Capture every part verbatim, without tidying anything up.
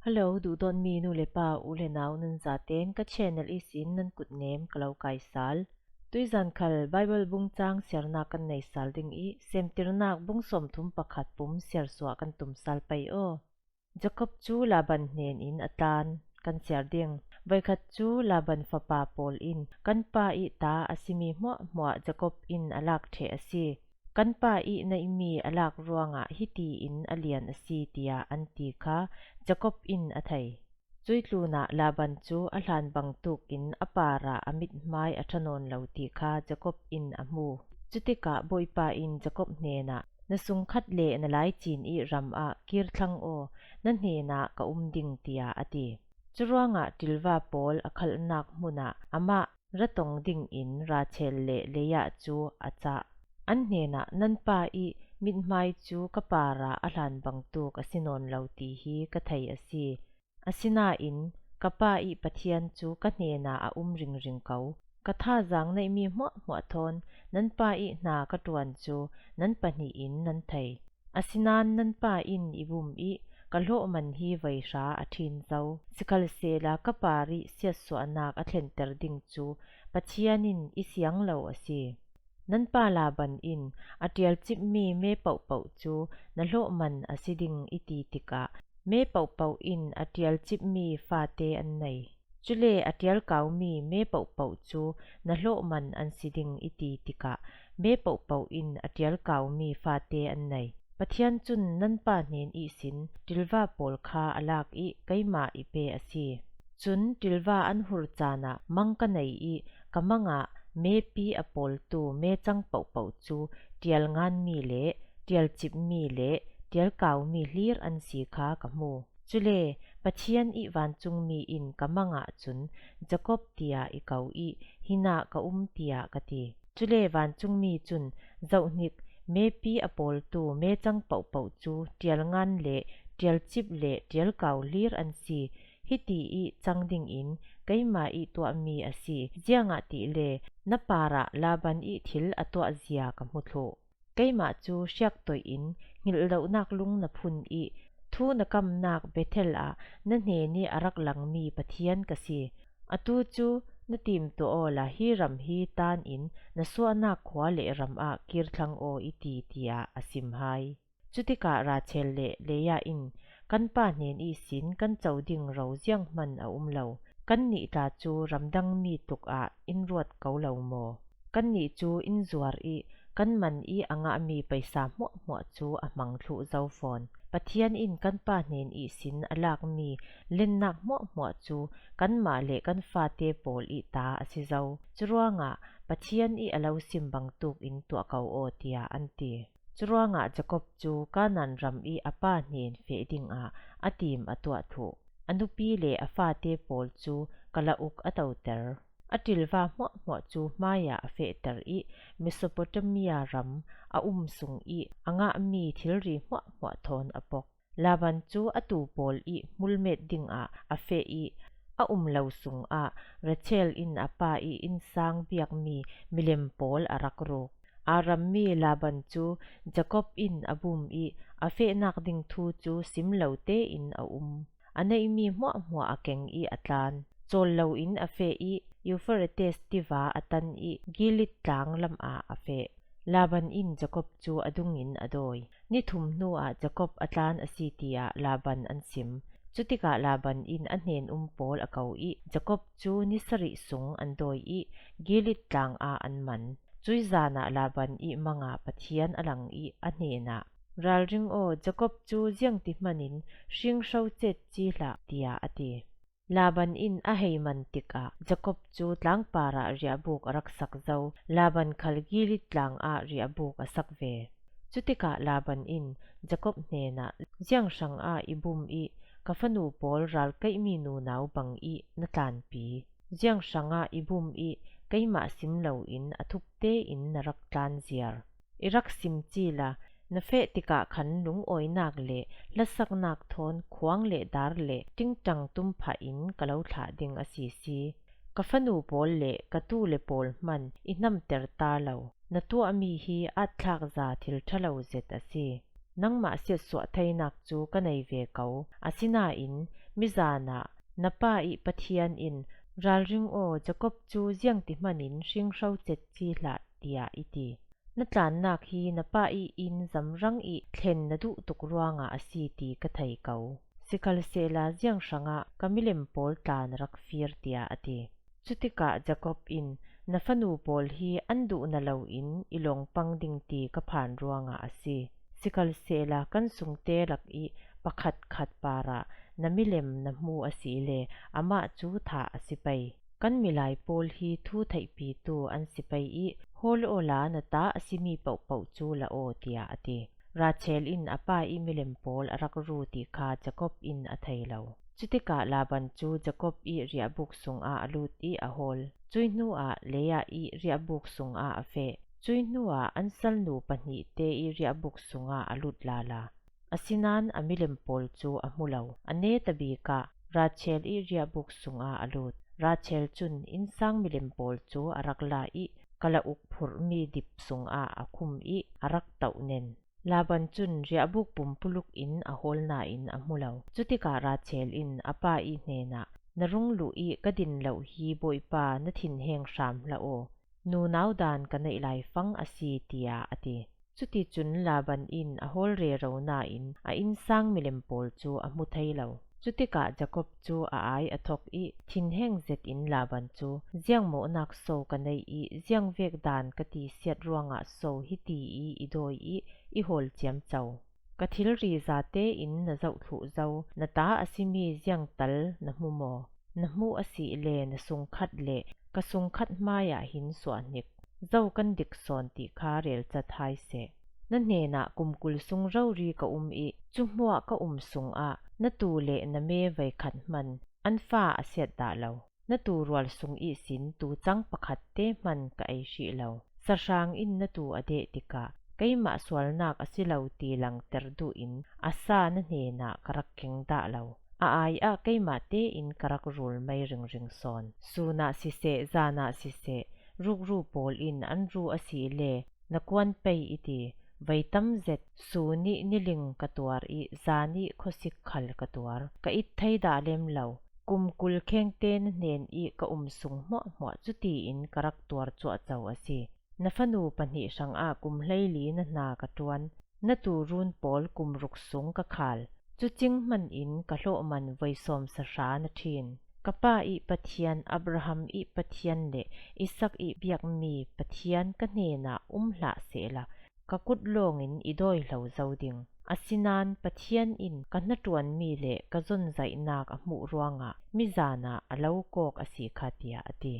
Hello, duhdawtmi nu le pa, u le nau, nan zaten ka channel ihsin nan kutnem ka lo kaisal. Tuizan khal Bible bung chang siarna kan neisal ding ih, Semtirnak bung sawmthum pakhat pum siarsuah kan tumsal pei aw. Jakob cu Laban hnen in a tlan, kan siar ding. Voikhat cu Laban fapa pawl in, "Kan pa ih ta a simi hmuahhmuah Jakob in a lak ṭheh a si. Kan pa ih neihmi a lak ruangah hiti in a lian a si," tiah an ti kha Jakob in a thei. Cuih tlunah Laban cu a hlan bangtuk in a parah a mithmai a ṭha nawn lo ti kha Jakob in a hmu. Cutikah Bawipa in Jakob hnenah, "Na sungkhat le na laicin ih ram ah kir thlang aw, na hnenah ka um ding," tiah a ti. Curuangah ṭilva pawl a khalhnak hmunah amah ra tong dingin Rachel le Leah cu a cah. An hnenah, "Nan pa ih mithmai cu ka parah a hlan bangtuk a si nawn lo ti hi ka thei a si. Asinain ka pa ih Pathian cu ka hnenah a um ringring ko. Ka thazaang neihmi hmuahhmuah thawn nan pa ih hna ka ṭuan cu nan pahnih in nan thei. Asinain nan pa in i bum ih ka hlawhman hi voi hra a ṭhin zo. Sikhalsehla ka parih siatsuahnak a thlenter ding cu Pathian in i siang lo a si. Nan pa Laban in a ṭialcipmi me pohpoh cu na hlawhman a si ding i ti tikah, me pohpoh in a ṭialcipmi fate an nei. Cule a ṭialkaumi me pohpoh cu na hlawhman an si ding i ti tikah, me pohpoh in a ṭialkaumi fate an nei. Pathian cun nan pa hnen ihsin ṭilva pawl kha a lak ih keimah i pe a si. Cun ṭilva an hur caan ah mang ka nei ih ka mang ah mepi a pawltu mecang pohpoh cu ṭialnganmi le ṭialcipmi le ṭialkaumi hlir an si kha ka hmu. Cule Pathian ih vancungmi in ka mang ahcun Jakob tiah i ko ih, hinah ka um tiah ka ti. Cule vancungmi cun, 'Zohhnik, mepi a pawltu mecang pohpoh cu ṭialngan le ṭialcip le ṭialkau hlir an si. Hiti ih cang dingin keimah ih tuahmi a si, ziangahtile na parah Laban ih thil a tuahzia ka hmu thluh. Keimah cu hriaktoih in hngilh lonak lung na phun ih thu na kamnak Bethel ah na hnen ih a rak langmi Pathian ka si. Atu cu na tim tuah awla hi ram hi taan in na suahnak khua le ram ah kir thlang aw,' i ti, tiah a sim hai. Cutikah Rachel le Leah in, "Kan pa hnen ihsin kan co ding ro zianghman a um lo. Kannih tla cu ramdangmi tluk ah in ruat ko lo maw? Kannih cu in zuar ih kan man ih a ngahmi paisa hmuahhmuah cu a hmang thluh zo fawn. Pathian in kan pa hnen ihsin a lakmi lennak hmuahhmuah cu kanmah le kan fate pawl ih ta a si zo. Curuangah Pathian ih a lo sim bangtuk in tuah ko aw," tiah an ti. Curuangah Jakob cu Kanaan ram ih a pa hnen feh dingah a tim a tuah thluh. A nupi le a fate pawl cu ka la uk a toter. A ṭilva hmuahhmuah cu hmaiah a fehter ih Mesopotamia ram a um sung ih a ngahmi thilri hmuahhmuah thawn a pok. Laban cu a tuu pawl ih hmulmet dingah a feh ih a um lo sungah Rachel in a pa ih innsang biakmi milem pawl a rak ruk. Arammi Laban cu Jakob in a bum ih a fehnak ding thu cu sim lo tein a um. A neihmi hmuahhmuah a keng ih a tlan. Cawl loin a feh ih Euphrates tiva a tan ih Gilead tlang lamah a feh. Laban in Jakob cu a dungin a dawi. Ni thum hnuah Jakob a tlan a si, tiah Laban an sim. Cutikah Laban in a hnen-um pawl a ko ih Jakob cu ni sarih sung an dawi ih Gilead tlang ah an man. Cuih zan ah Laban ih mang ah Pathian a lang ih a hnenah, "Ralring aw, Jakob cu ziangti hmanin hringhro cetci hlah," tiah a ti. Laban in a hei man tikah Jakob cu tlangpar ah riahbuk a rak sak zo. Laban khal Gilead tlang ah riahbuk a sak ve. Cutikah Laban in Jakob hnenah, "Ziang hrangah i bum ih ka fanu pawl ralkaihmi nunau bang ih na tlanpi? Ziang hrangah i bum ih keimah sim loin a thup tein na rak tlan ziar? I rak sim cila, na feh tikah khan lungawinak le hlasaknak thawn khuang le dar le ṭingṭang tum phah in ka lo thlah ding a sisi. Ka fanu pawl le ka tu le pawl hman i hnamter ta lo. Na tuahmi hi atthlak za thil ṭha lo zet a si. nangmah siatsuah theinak cu ka nei ve ko. Asinain mizan ah na pa ih Pathian in, 'Ralring aw, Jakob cu ziangti hmanin hringhro cetci hlah,' tiah i ti. Na tlannak hi na pa ih inn zamrang ih thlen na duh tuk ruangah a si ti ka thei ko. Sikhalsehla ziang hrangah ka milem pawl tla na rak fir, tiah a ti. Cutikah Jakob in, 'Na fanu pawl hi an duh na loin i lawng pang ding ti ka phan ruangah a si. Sikhalsehla kan sungte lak ih pakhatkhat parah na milem na hmu a si le amah cu thah a si pei. Kan milai pawl hi thu theihpitu an si pei ih, hawl awla na ta a simi pohpoh cu la aw,' tiah a ti. Rachel in a pa ih milem pawl a rak ru ti kha Jakob in a thei lo. Cutikah Laban cu Jakob ih riahbuk sungah a lut ih a hawl. Cuih hnuah Leah ih riahbuk sungah a feh. Cuih hnuah an salnu pahnihte ih riahbuk sungah a lut lala. Asinain a milem pawl cu a hmu lo. A netabik ah Rachel ih riahbuk sungah a lut. Rachel cun innsang milem pawl cu a rak la ih, kala uk phurhmi dip sungah a khum ih a rak tohnen. Laban cun riahbuk pumpuluk in a hawl nain a hmu lo. Cutikah Rachel in a pa ih hnenah, 'Na rung luh ih ka din loh hi Bawipa na thinheng hram hlah aw. Nunau dan ka neih laifang a si,' tiah a ti. Cuticun Laban in a hawl rero nain a innsang milem pawl cu a hmu thei lo. Cutikah Jakob cu a ai a thok ih thinheng zetin Laban cu, 'Ziang mawhnak so ka neih ih ziang vek dan ka tisiat ruangah so hiti ih i dawi ih i hawl ciamco? Ka thilri zate in na zohthluh zo, na ta a simi ziangtal na hmu maw? Na hmuh a si le na sungkhat le ka sungkhat hmaiah hin suahhnik. Zo kan dik sawn ti kha relcat hai seh. Na hnenah kum kul sung rori ka um ih, cu hmuah ka um sungah na tu le na me veikhat hman an fa a siat dah lo. Na tu rual sung ihsin tu cang pakhatte hman ka ei hrih lo. Sahrang in na tu a deh tikah keimah sualnak a si lo ti langter duh in a sa na hnenah ka rak keng dah lo. A ai ah keimah tein ka rak rul mei ringring sawn. Sun ah siseh, zan ah siseh, rukru pawl in an ru a si le na kuan pei i ti. Vei tam zet sun ih niling ka tuar ih zan ih khuasik khal ka tuar. Ka it thei dah lem lo. Kum kul khengte na hnen ih ka um sung hmuahhmuah cutiin ka rak tuar cuahco a si. Na fanu pahnih hrangah kum hleili na hna ka ṭuan. Na tu run pawl kum ruk sung ka khal. Cucing hman in ka hlawh man voi sawm sahra na ṭhin. Ka pa ih Pathian, Abraham ih Pathian le Isak ih biakmi Pathian ka hnenah um hlah sehla, ka kut lawngin i dawi hlo zo ding. Asinain Pathian in ka hnaṭuanmi le ka zonzaihnak a hmuh ruangah mizan ah a lo kawk a si kha, tiah a ti.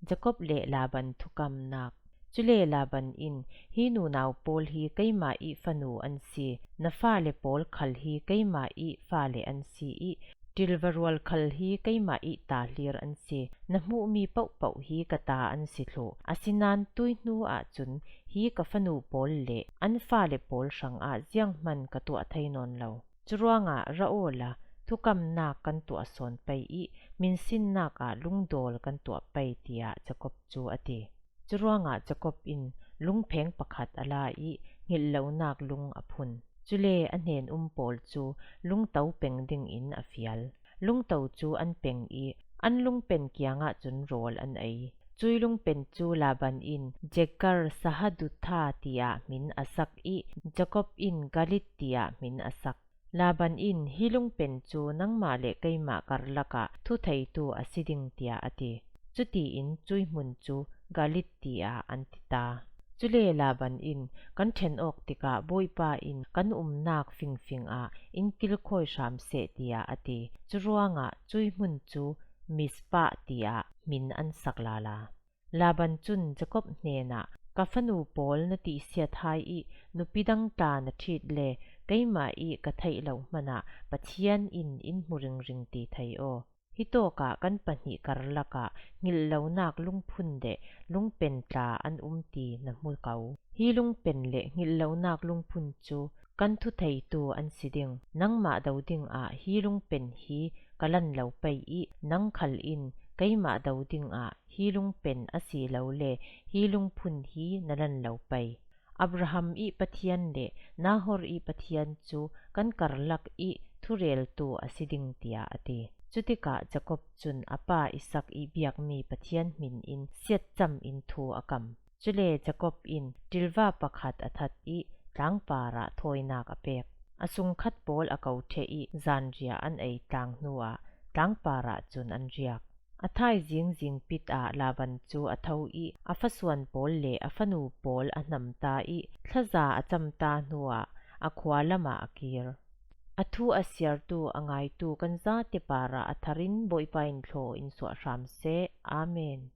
Jakob le Laban thukamnak. Cule Laban in, "Hi nunau pawl hi keimah ih fanu an si, na fale pawl khal hi keimah ih fale an si ih, ṭilva rual khal hi keimah ih tahlir an si, na hmuhmi pohpoh hi ka ta an si thluh. Asinain tuihnu ahcun hi ka fanu pawl le an fale pawl hrangah zianghman ka tuah thei nawn lo. Curuangah ra awla, thukamnak kan tuah sawn pei ih, minsinnak ah lungdawl kan tuah pei," tiah Jakob cu a ti. Curuangah Jakob in lungpheng pakhat a la ih hngilh lonak lung a phun. Cule a hnen um pawl cu lungto peng dingin a fial. Lungto cu an peng ih an lungpen kiangah cun rawl an ei. Cui lungpen cu Laban in Jegar Sahadutha tiah hmin a sak ih Jakob in Galid tiah hmin a sak. Laban in, "Hi lungpen cu nangmah le keimah karlak ah thutheitu a si ding," tiah a ti. Cutiin cui hmun cu Galid tiah an ti ta. Cule Laban in, "Kan ṭhen awk tikah Bawipa in kan umnak fingfing ah in kilkhawi hram seh," tiah a ti. Curuangah cui hmun cu Mizpah tiah hmin an sak lala. Laban cun Jakob hnenah, "Ka fanu pawl na tihsiat hai ih nupi dang tla na ṭhit le keimah ih ka theih loh hmanah Pathian in in hmu ringring ti thei aw. Hitawkah kan pahnih karlak ah hngilh lonak lungphun le lungpen tla an um ti na hmu ko. Hi lungpen le hngilh lonak lungphun cu kan thutheitu an si ding. Nangmah do dingah hi lungpen hi ka lan lo pei ih nang khal in keimah do dingah hi lungpen asilole hi lungphun hi na lan lo pei. Abraham i Pathian le Nahor i Pathian cu kan karlak i thureltu a si ding, tiah a ti. Cutikah Jakob cun a pa Isak i biakmi Pathian hmin in siatcam in thu a kam. Cule Jakob in ṭilva pakhat a that i tlangpar ah thawinak a pek. A sungkhat pawl a ko ṭheh i zanriah an ei tlang hnuah tlangpar ah cun an riak. A thaizing zingpit ah Laban cu a tho i a fasuan pawl le a fanu pawl a hnamta i thlaza a camta hnuah a khua lamah a kir. A thu a siartu, a ngaitu kan zate parah a thar in Bawipa in thlaw in suah hram seh. Amen.